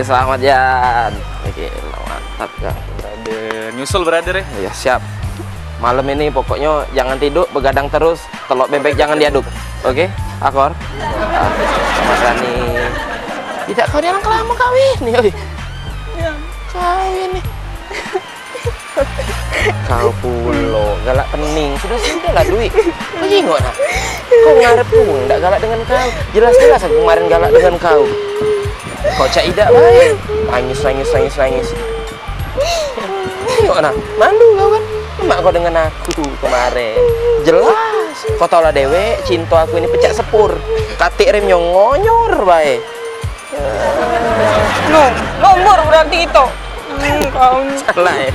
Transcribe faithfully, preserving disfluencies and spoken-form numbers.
Selamat, Jan. Oke, mantap, Jan. Brother, nyusul, brother, ya? Ya, siap. Malam ini pokoknya jangan tidur, begadang terus, telok bebek jangan diaduk. Oke? Akor? Ah, Mas Rani. Tidak, kau jangan kelama kawin, yoi. Kawin nih. Kau pulo galak pening. Sudah, sudah lah, Dwi. Kau jingok nah. Kau ngarep pun ndak galak dengan kau. Jelas-jelas aku kemarin galak dengan kau. Kau cak idak bae. Nangis, nangis, nangis, nangis. Jingok nah, malu kau kan. Lemak kau dengan aku kemarin. Jelas. Kau tau lah dewek, cinta aku ini pecak sepur. Katik remnyo ngonyor bae. No, lombor berarti itu. Hmm, kau ni. Salah ya.